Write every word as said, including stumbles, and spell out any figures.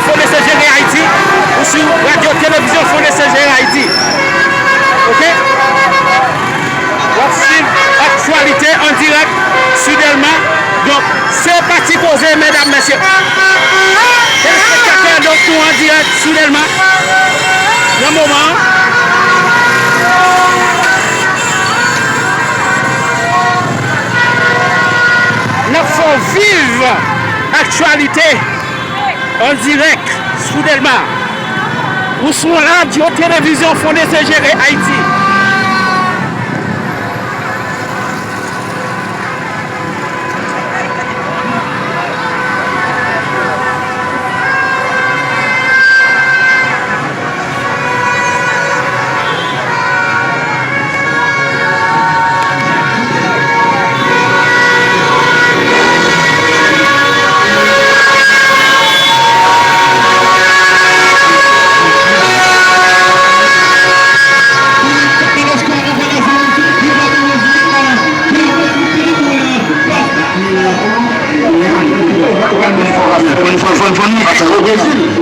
Fondation Jere Ayiti, ou sou radyo televizyon Fondation Jere Ayiti. Oke? W ap swiv aktyalite an dirèk sou Dèlma. Donk, se pati koze, medam, mesye. Telespektatè, donk, nou an dirèk sou Dèlma. Nan moman an, n ap fè w viv aktyalite an dirèk sou Dèlma. Ou sou radyo televizyon Fondation Jere Ayiti. Fòn, fòn, fòn, fòn, fòn.